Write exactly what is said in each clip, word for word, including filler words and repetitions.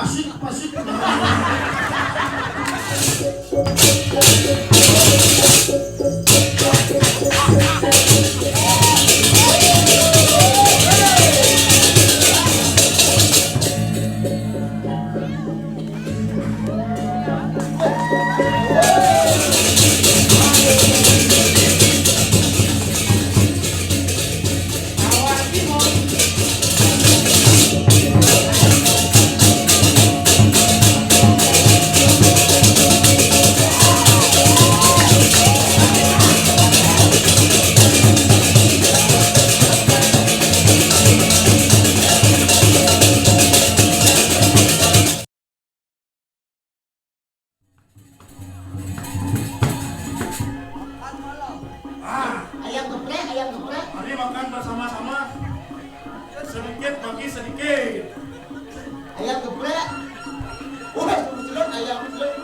Asik, asik. Ah, ayam geprek, ayam geprek. Mari makan bersama-sama. Sedikit bagi sedikit. Ayam geprek. Wah, kebetulan ayam geprek.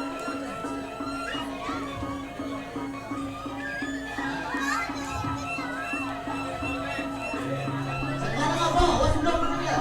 Sekarang apa? Awas, belum, belum ya?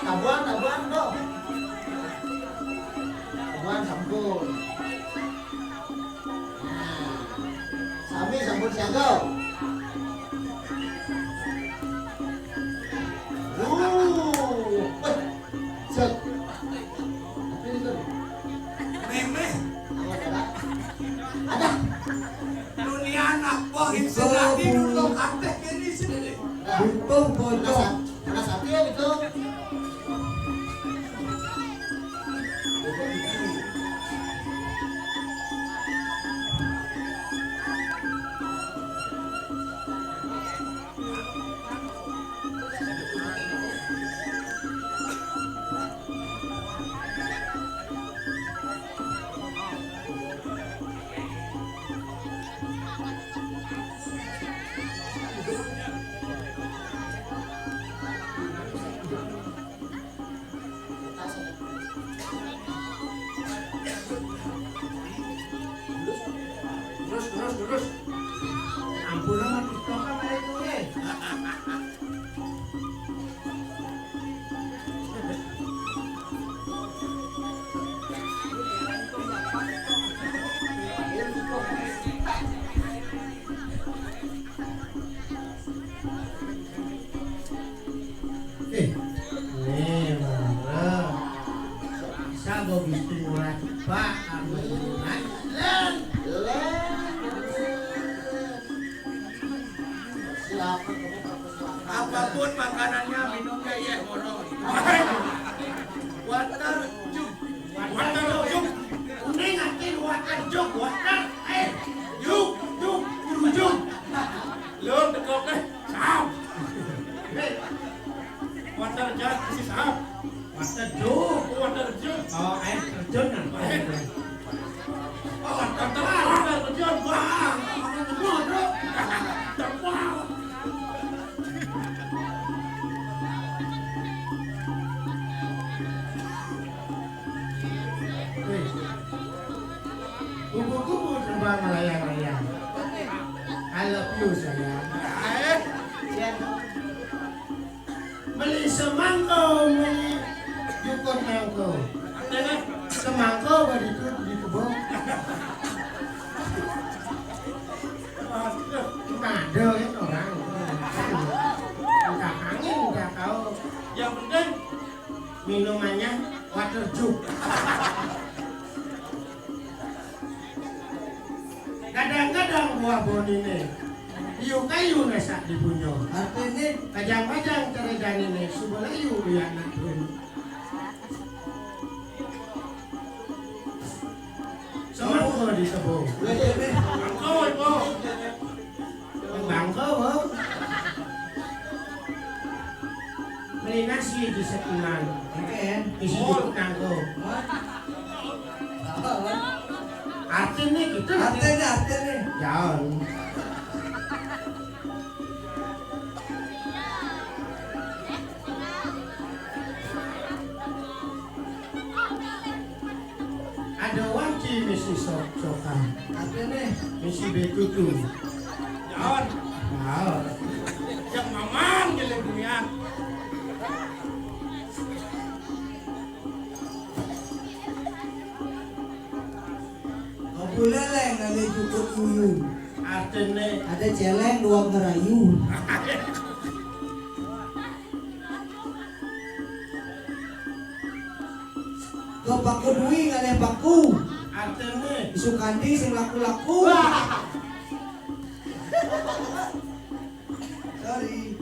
Tabuhan, tabuhan, Bro. Tabuhan sampun. Nah, sami sampun siaga. Uh, weh, set. Apa itu? Mémé. Ada. Ada. Dunia apa itu lagi dulu, kabéh kéné sini. Butuh bocor. Ada satu ya gitu. Terus, terus, terus. Ampun, ampun, TikTok apa itu, eh? Eh, nih, mara. Bisa gua bikin murah cepat, anu, naik. Len. Len. Siapa kamu? Apapun makanannya, minumnya, iya, borong. Water jug. Water jug. Kuning, atin, water jug, water. Eh, jug, jug, jug, jug. Lu tekok, eh. Sahap. Water jug isi sahap. Water jug. Oh, water jug. Oh, air terjun, nah. Air. Oh, water terjun, water terjun. Wah, apa tuh, bro? Terbang. Wih. Kupu-kupu terbang melayang-layang. I love you, sayang. Eh, beli semangko, beli jukut nangko. Semangko beli itu di kebun. Ada kan orang. Entah angin, entah kau. Yang penting minumannya water jug. Kadang-kadang buah boniné, iu kayu nasak di punyo. Artiné, kajang-kajang cara janiné, suba layu di anak bun. So, Di Sebo. Bangko, Ibu. Bangko, Bu. Meli nasi di Setunan. Oke, ya. Isi Oh. Di nangko. Artinya gitu. Artinya, artinya. Jangan. Ada wanci misi sok-sokan. Ada nih. Misi betutu. Jangan. Jangan. Yang mamang jelek dunia. Kabuleleng ada cukup dulu. Artinya ada celeng dua ngerayu. Ke paku dui ngalih paku. Artinya Sukandi sing laku-laku. Wah. Sorry.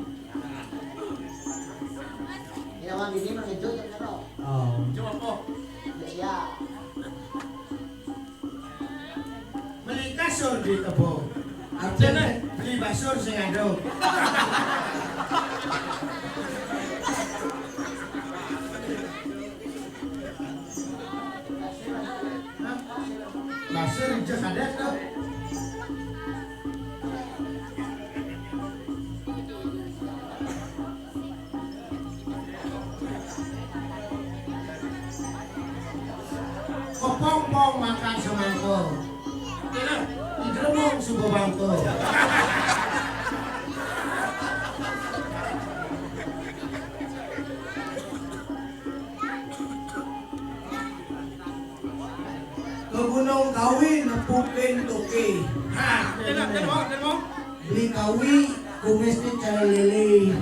Ya, Bang, ini mengejuk yang ngerok. Oh. Coba, Pok. Ya, siap. Beli kasur di Tebo. Artinya beli basur sing ada. Basur ijah ada tuh. Kopong-pong makan semangkuk. Di gerembong subuh bangkuk. Ke Gunung Kawi nepukin toke. Nah, tengok, tengok, tengok. Beli kawi, kumisnya cara lele.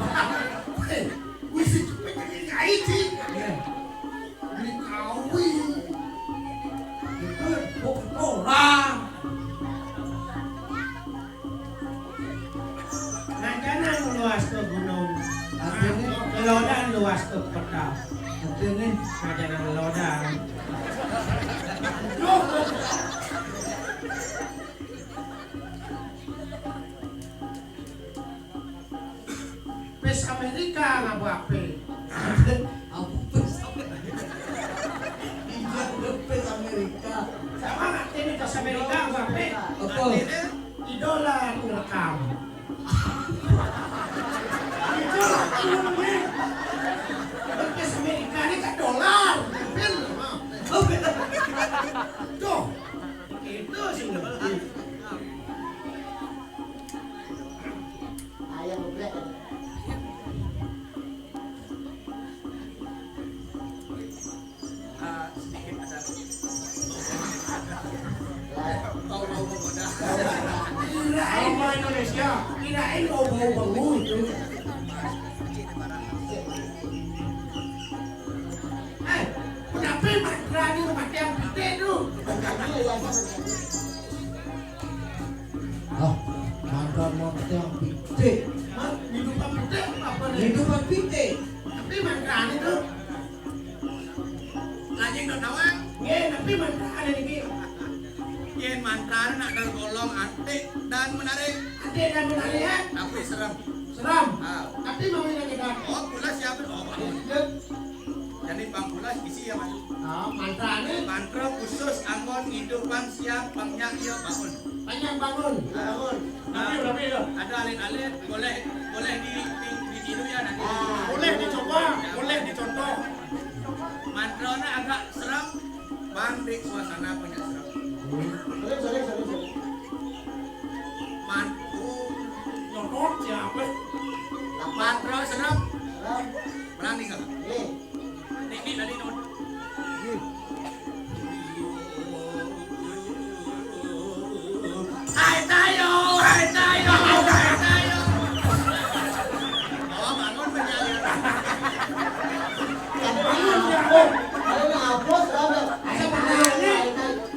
Wih, si cepet jadi kain sih. Iya. Beli kawi. Itu orang. Nah, jangan luas ke gunung. Artinya? Lodan luas ke kota. Artinya? Nah, jangan lodan. Pes Amerika ngapa ape? Apa pes Amerika? Iya, ada pes Amerika. Sama nggak ini pes Amerika ngapa ape? Apa? Artinya? Idola ngerekam. Itu lagunya. Pes Amerika ini kan dolar. Pin. Tuh. Itu sih ngerti. Ayam geprek. Ah, sedikit ada. Bau-bau menggoda. Kirain orang Indonesia, kirain bau-bau bau itu. Eh, kenapa mantra ni mati yang pite tu? Ah, mantra mati yang pite. Hah? Hidupan pite apa ni? Hidupan pite. Tapi mantra ni tu. Lajeng dot nawang. Nggih, tapi mantra ada niki. Yen mantra nak tergolong antik dan menarik. Antik dan menarik, ya? Tapi serem. Serem. Ah. Tapi mau yang kita. Oh, pula siapa? Oh, bagus. Yep. Jadi pang pula isi ya, Mas. Ah, mantra ni. Mantra khusus anggon ngidupan siang pang nyak iya bangun. Panjang bangun. Ah. Bangun. Tapi, tapi ya. Ada alit-alit, boleh, boleh di, di, ditiru ya nanti. Ah, boleh dicoba, boleh dicontoh. Mantranya agak serem, bang di suasana punya serem. Sorry, sorry, sorry, sorry. Man, oh, nyodot siapa? Mantra serem. Serem. Berani nggak? Nih. Nih, nih, tadi, Nun. Hai tayo, hai tayo, hai tayo. Oh, bangun menyanyi. Bangun, ya. Ayo, ngapus, ngapus. Ayo, menyanyi.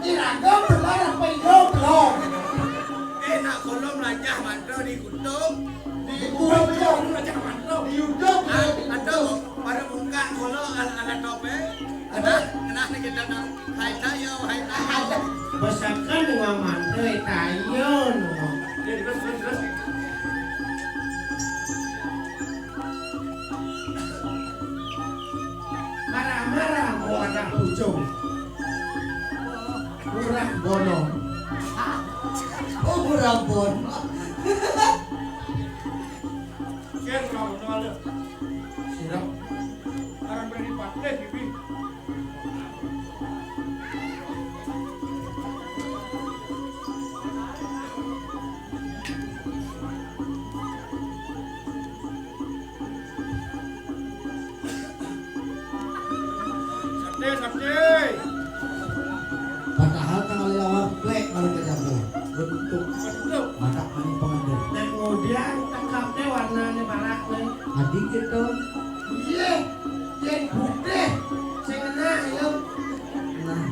Iraga belum apa iya belum? Eh, nak kolom lajah mantra di kutub. Di kutub, iya. Lajah mantra. Di YouTube, ah, iya. Atau pada buka kula ala, ala tope. Ada, nah, ni kita nak. Hai tayo, hai tayo. Besakan Murah Bono. Oh, Murah Bono. Ken Murah Bono ada. Sirap. Orang berani pakai, Bibi. Sabde, sabde. Padahal tanggal lawar plek kalau ke dapur. Bentuk. Bentuk. Matak maning pengantin. Nah, kemudian tekapnya warnanya barak nih. Adi gitu. Iya, yang putih. Saya kena, ayo. Nah.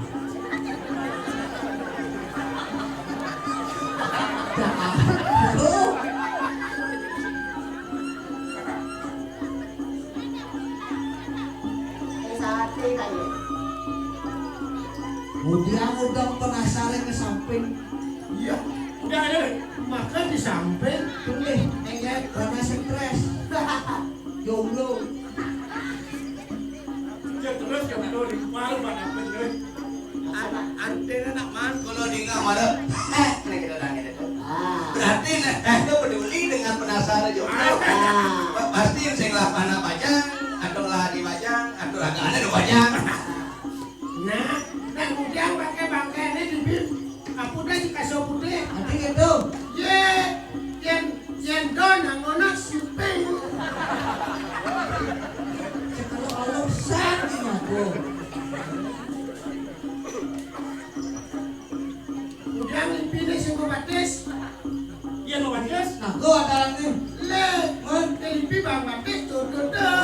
Dah, apa? Sate kali. Kemudian udah penasaran ke samping. Iya, udah ada. Makan di samping, pilih, enggak, karena stres. Jomblo. Ya, terus jomblo di kepala mana bener? Anak antena nak man kalau di nggak malah. Eh, ini kita tanya itu. Ah. Berarti nah, eh, itu peduli dengan penasaran jomblo. Ah. Pa- Pasti yang saya ngelah mana bajang, atau ngelah di bajang, atau raga ada di bajang. Nah, nah, ujang pakai bangkainya di bin. Aku udah dikasih putih. Nanti gitu. Ye, yang yang don, yang ngono syuting. Sekarang Allah sakit aku. Udah mimpi deh sing batis. Iya, mau batis. Nah, gua ada nih. Le, mon, mimpi Bang Batis, tuh, tuh, tuh.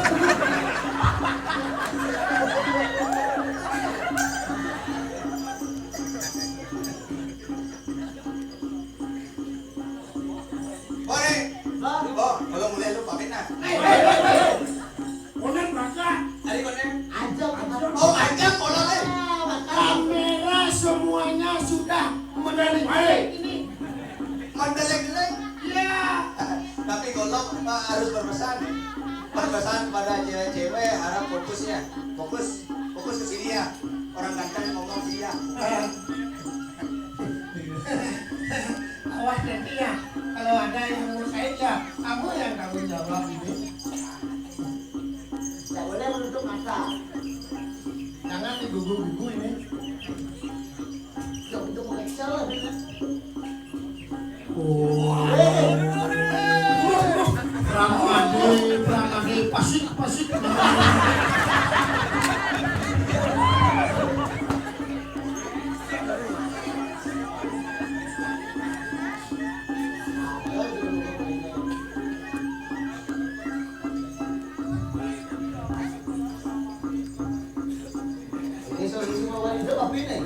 Boleh. Bang. Oh, kalau mulai lu pamit nah. Hei, hei, hei, hei. Onan maka. Tadi konen. Ajak, ajak. Oh, ajak, olah, eh. Ah, makanya. Kamera semuanya sudah mendelik ini. Mendelik-delik? Iya. Tapi kalau, eh, harus berpesan. Berpesan pada cewek-cewek, harap fokusnya. Fokus, fokus ke sini ya. Orang ganteng ngomong sini ya. Awas nanti ya, kalau ada yang mau saya, ya, kamu yang tanggung jawab ini. Nggak boleh menutup mata. Jangan digugu-gugu ini. Untuk, untuk mengecil lah, Bang. Oh. Pramade, Pramade, pasik, pasik. Ini solusi mau hidup apa ini?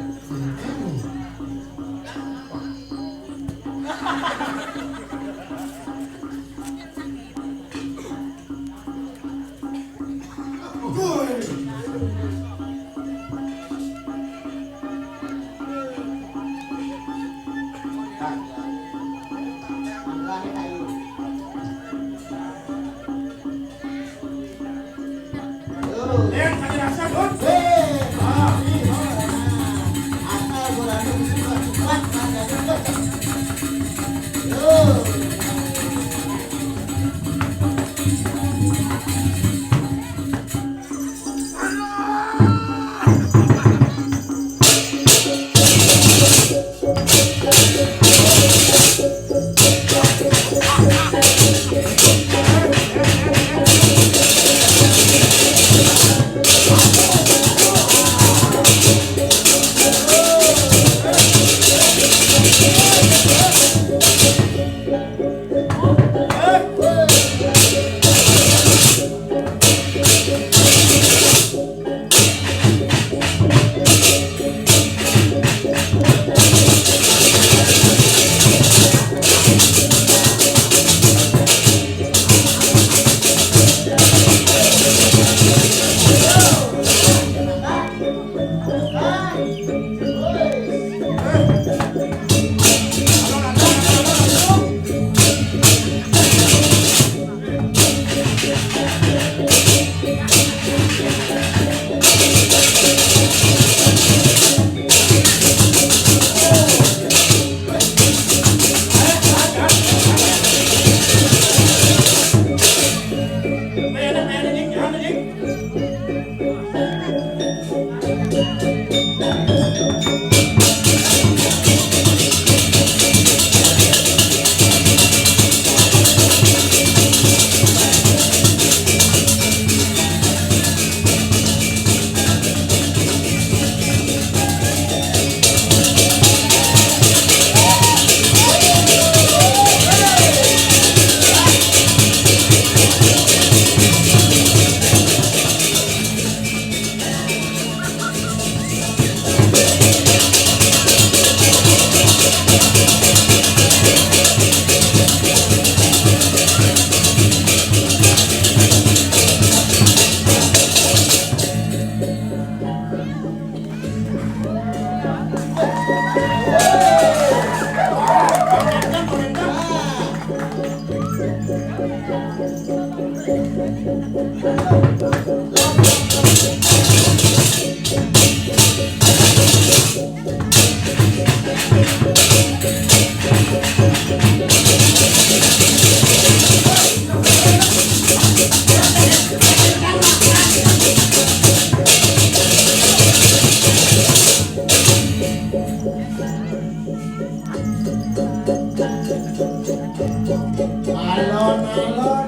Mangda.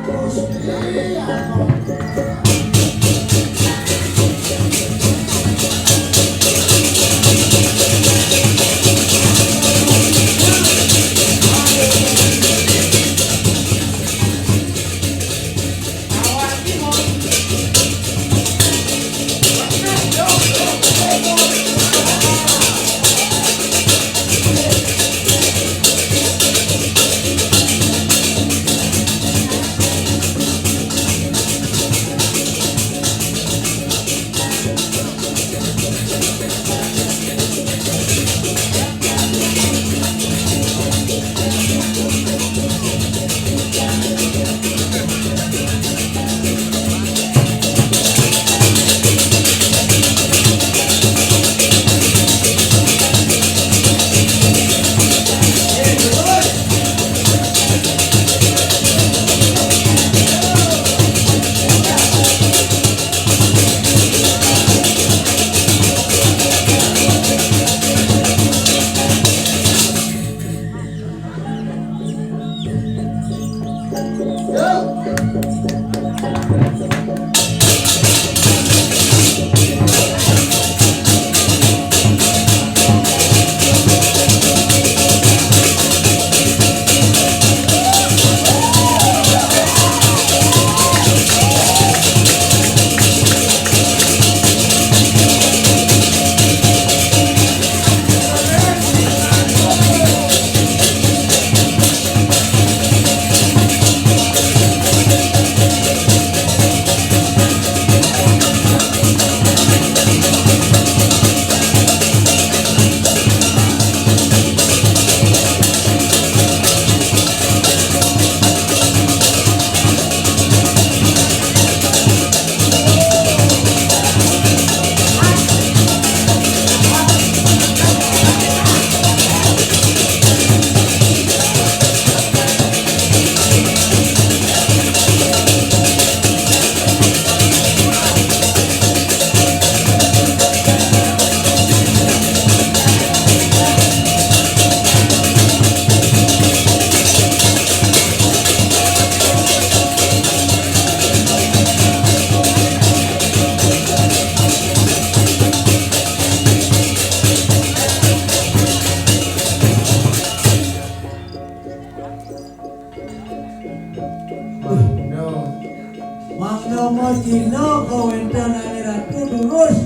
Mangda macina kawéntenan Ratu durus.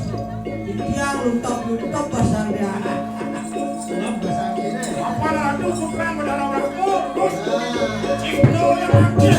Titiang lutep-lutep pasang dia. Apa Ratu Putra Mandala Ratu, terus Cipto yang mati.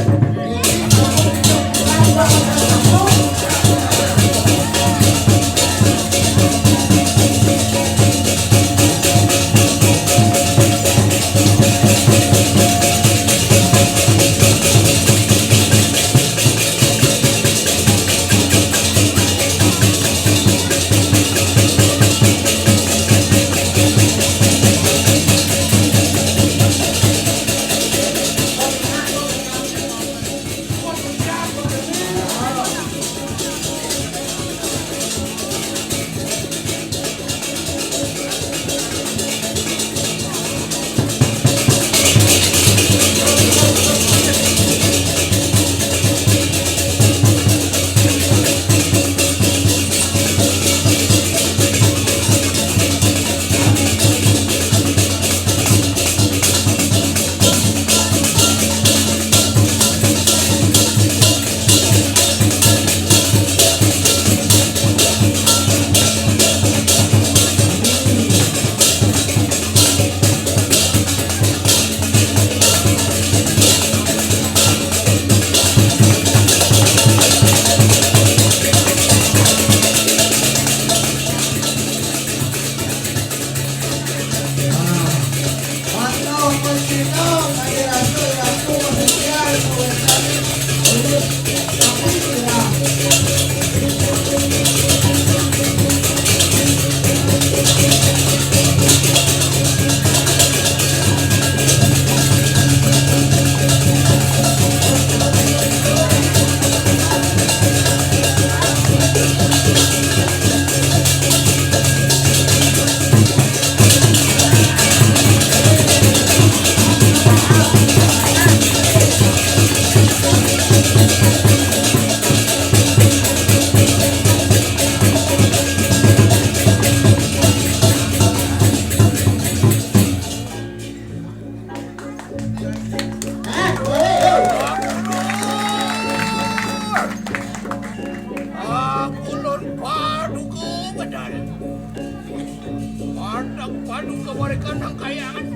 Kanang kayangan.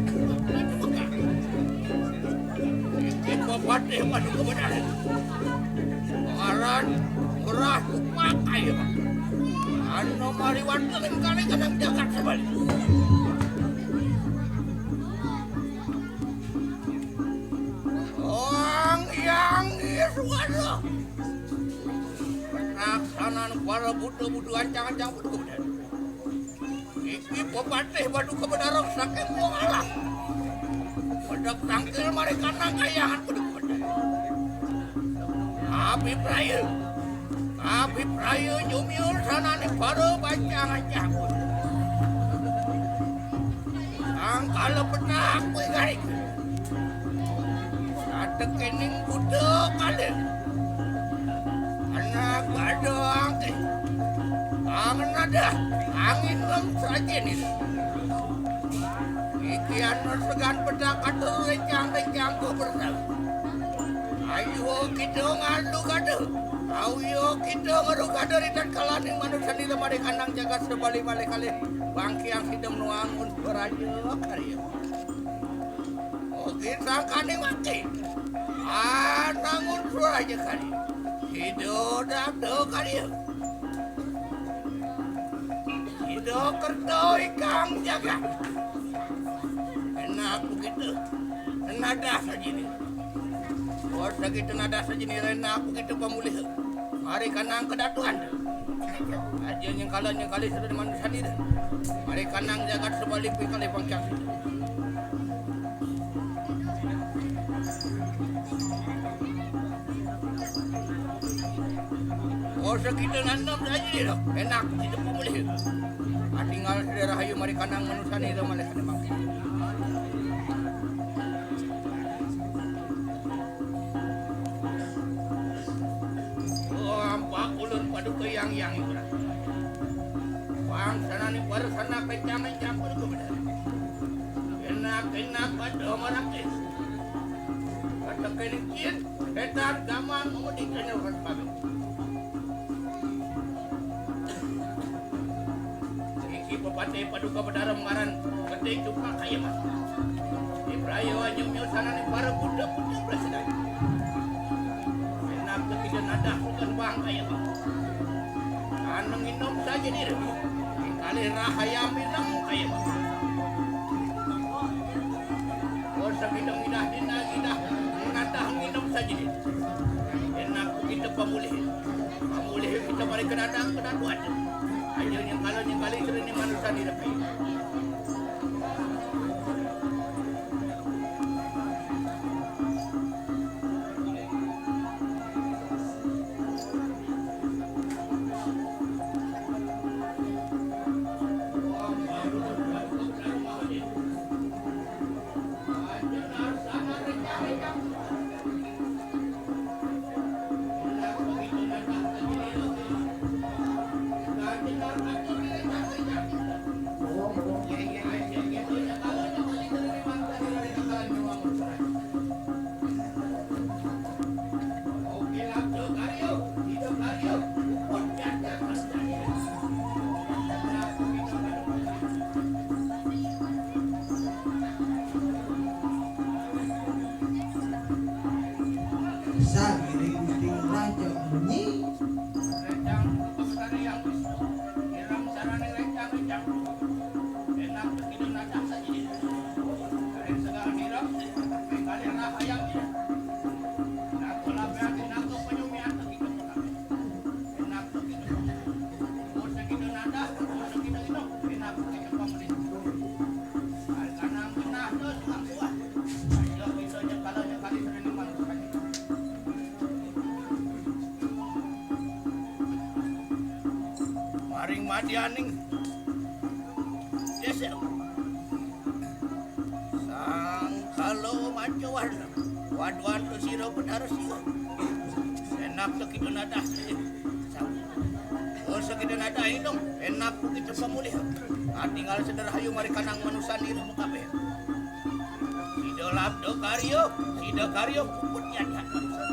Iki pepatih madu kebenaran. Ngaran Ngurah Sukma kaya. Anu mariwanteng kali kanang jagat sebalik. Ong Hyang Iswara. Pelaksanaan para buta-buta ancang-ancang buta kebenaran. Iki pepatih madu kebenaran saking wong alas. Pedek tangkil mari kanang kayangan pedek pedek. Abipraya. Abipraya nyumiul sanane para bancang-ancang. Sang kala petak kuwi kari. Satekening kuda kalih. Anak bada angke. Angen ada angin lem sajenis. Iki ana segan pedak atur rencang-rencang ku bertau. Ayo kita ngadu kada. Ayo kita ngadu kada ritan kalaning manusia di lemari kandang jagat sebalik-balik kalih. Bangkiang sidem nuangun suraja karya. Oke, sangkane mati. Anangun suraja kali. Hidup dapdo kali. Hidup kerto ikang jaga. Enak begitu. Nadah sajini. Oh, sagitu nadah sajini enak begitu pemulih. Mari kanang kedatuan. Aja nyengkala nyengkali sudah manusia diri. Mari kanang jagat sebalik pikali bangkiang. Oh, sekitu nanam saja dia. Enak, itu pemulih. Ah, tinggal sudah rahayu mari kanang manusia ni, malih kena bangkit. Oh, ampak ulun paduka yang, yang itu. Bang, sana ni, baru sana, kencang, kencang, paduka benar. Enak, enak, pada marakis. Kata kene kian, setan gaman, mau dikena orang kami. Iki pepatih paduka bedarem ngaran Gede Cukak kaya mah. Di Brayo anyum yo sanane para budak-budak presiden. Enak ketiga nadah bukan bang kaya mah. Anu nginum saja diri. Kali rahaya minum kaya mah. Oh, segitu ngidah dina ngidah nadah nginum saja diri. Enak kita pemulih. Pemulih kita mari ke datang ke datuan. Aja nyengkala nyengkali sering manusia di depan. Sang iri Gusti Raja munyi. Maring madianing desa. Sang kalo manca warna, waduan tu sira betara sira. Enak tu kita nadah. Oh, sakita nadah inung, enak tu kita pamulih. Ah, tinggal sederhayu mari kanang manusan ira kabeh. Sida labda karya, sida karya puput nyadian manusan.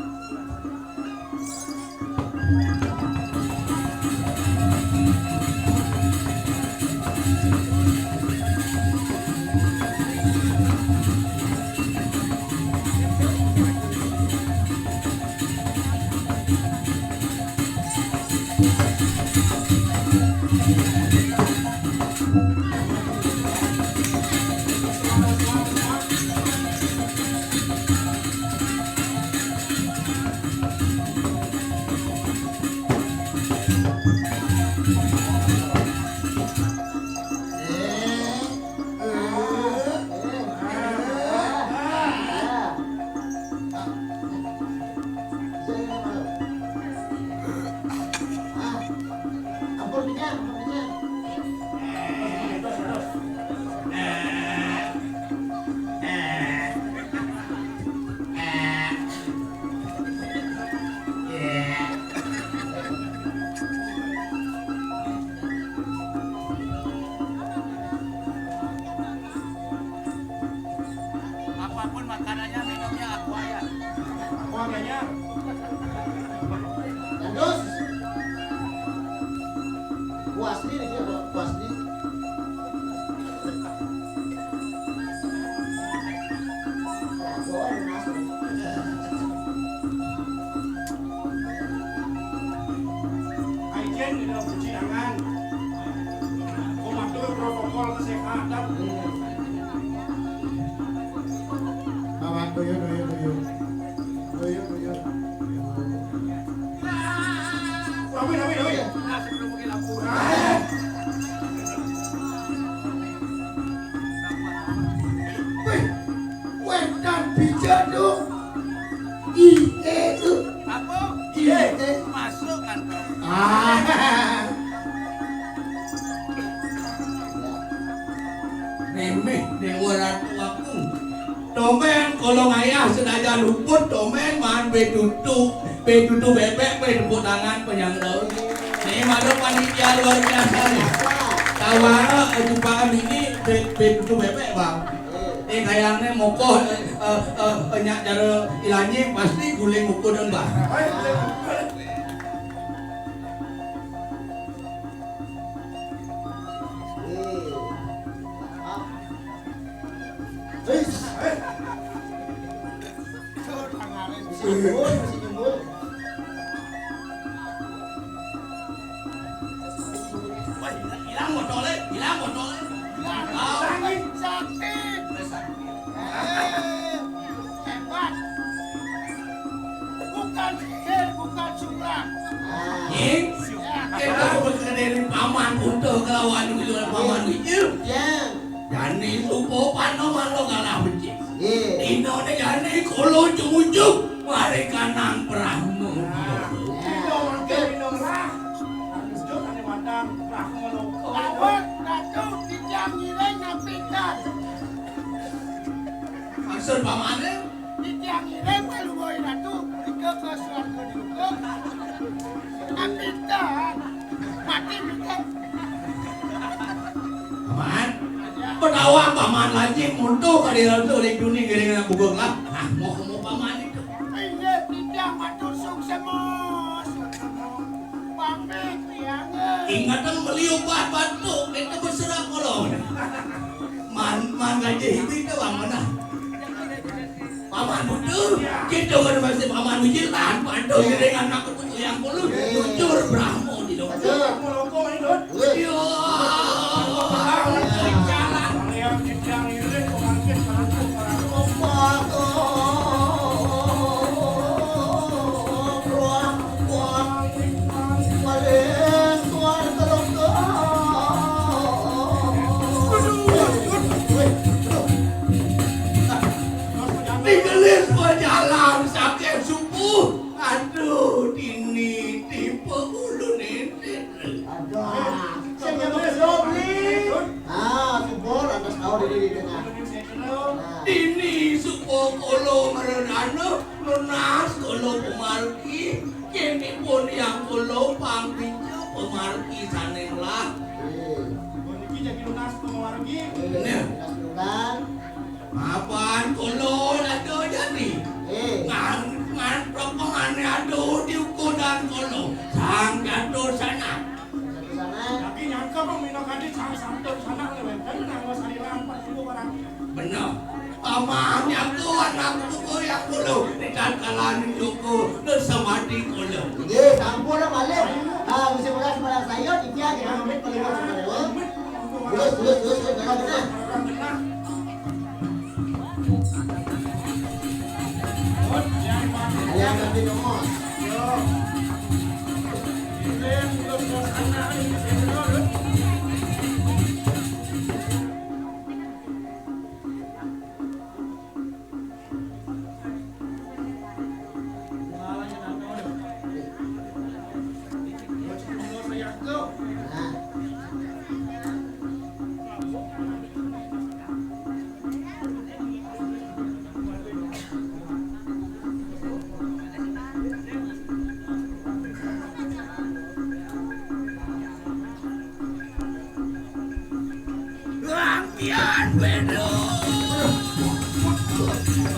Aduh. Ih, eh, eh. Apa? Ih, eh. Masuk kan? Ah. Méméh Déwa Ratu Agung. Tombén kala ngayah senajan luput, tombén maan bé tutu, bé tutu bébék, bé tepuk tangan panyangga. Né malu panitia luar biasa né. Tawara, eh, jumpaan ini bé, bé tutu bébék, Bang. Eh, kayakné mokoh, eh, eh, eh, nyak cara ilanyé pasti guling ukuran, Bang. Wis. Masih nyumbul, masih nyumbul. Wah, ilang, ilang botolé, ilang botolé. Ilang, ah. Sakti. Eh, hebat. Bukan sihir, bukan sulap. Ing, kita berkena dari paman untuk kelawan dulu paman itu. Ya. Jani suba panoman lo kalah becik. Nggih. Dinané jani kala ujug-ujug mari kanang Brahma. Nah. Dina mangké dina ngerah. Lanjut ané wadang Brahma Loka. Lamun Ratu titiang ngiring napikan. Maksud pamané? Titiang ngiring Palungguh Ratu mrika ka swarga duka. Napikan. Mati mrika. Paman, menawa paman lajeng muntuh ka dira tu ring duni ngiring anak bugug lah. Nah, mau kemu paman itu. Inggih, titiang matur suksema. Pamit, tiang. Ingatan beli obat batuk, itu berserak kolon. Man, man gajah ibu itu bang mana? Paman Butuh, kita kan masih paman ujilan, padu ngiring anak keputu yang puluh, jujur Brahmo di dong. Betul. Iya. Jalan. Yang ngiring pengantin, para para Digelis pajalan saking subuh. Aduh, dini tipe ulun ini. Aduh, sing nyebut Sobri. Ah, subur, lantas tahu diri di tengah. Nah. Dini subuh kula merenana, nunas kula pemargi. Kéné pun yang kula pangpinca pemargi sané melah. Eh. Puniki jagi lunas pemargi. Eh, nah. Lunas lunas. Mapan kula ada jani. Eh. Ngan, ngan propongané ada di ukuran kula. Sang jatuh sanak. Jatuh sanak. Lagi nyangka pemina kadi sang santur sanak lewat. Dan nang sariran pas ibu barang. Bener. Paman nyangka anak buku yang dulu di tangkalan Joko dan samadi kula. Nggih, sampun lah balik. Ah, mesti mulai sembarang saya, titiang kita pamit keluar sembarang. Terus, terus, terus, terus, terus, terus. Ayo, ganti nomor. Lampion Windu.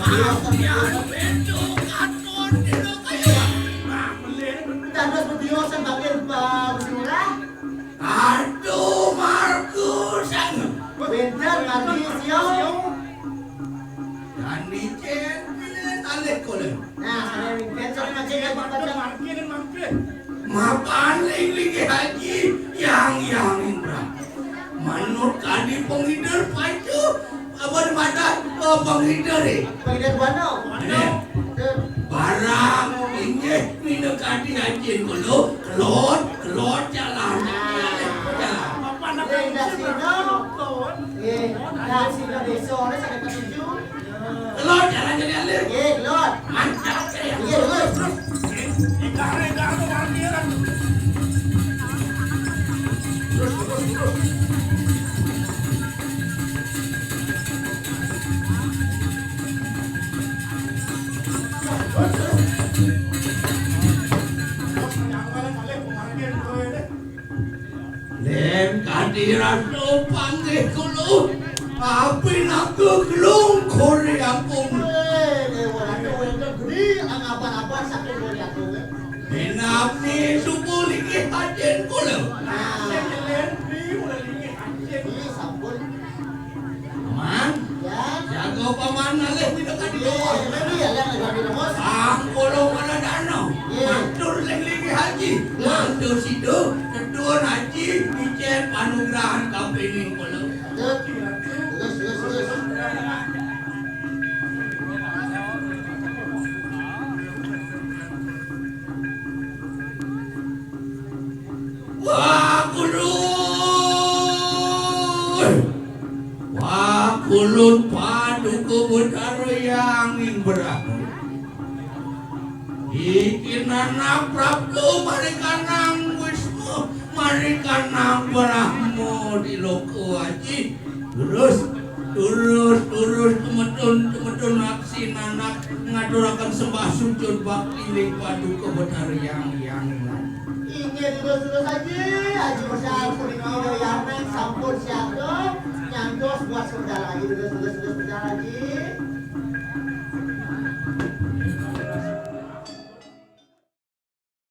Lampion Windu katon dina kaya. Dados bedios sing bakil Pak Gusti Lurah. Aduh, Markus. Pinter mati sio. Dan licin pilih alih kolen. Nah, saya pinter, saya mati, saya pinter. Mapan ling linggih haji, yang, yang, Indra. Manut kadi pengider pacu, apa ni madan? Oh, pengider, eh. Pengider buana. Eh. Barang inggih minakadi haji kulo, kelot, kelot jalan. Jalan. Indah sino. Eh, indah sino besok, ni sampai ketujuh. Kelot, jalan jadi alir. Nggih, kelot. Mantap, ya. Nggih, terus. Terus, terus, terus. Lén kadiran panggih kula, tapi naku gelung kori ampun. Eh, Dewa Ratu wénten geni angabah-abah saking Dewa Ratu, eh. Minabni subuh linggih ajin kula. Nah. Lén beli kula linggih ajin. Iya, sampun. Paman, ya. Jaga paman ngalih minangka di bawah. Iya, iya, iya, iya, iya. Sang kula maradana. Iya. Matur ring linggih haji. Iya. Matur sida, tetun haji, icén panugrahan kapining kula. Terus, terus, terus. Wah, kulun. Wah, kulun Paduka Betara Hyang Brahma. Iki nanak prapta marikanang Wisnu, marikanang Brahma di loka aji. Terus, terus, terus, temetun, temetun aksi nanak ngaturaken sembah sujud bakti ring Paduka Betara Hyang Hyang. Inggih, terus, terus aji, aji bersyukur niki Yanek sampun siaga nyantos buat saudara aji, terus, terus, terus, saudara aji.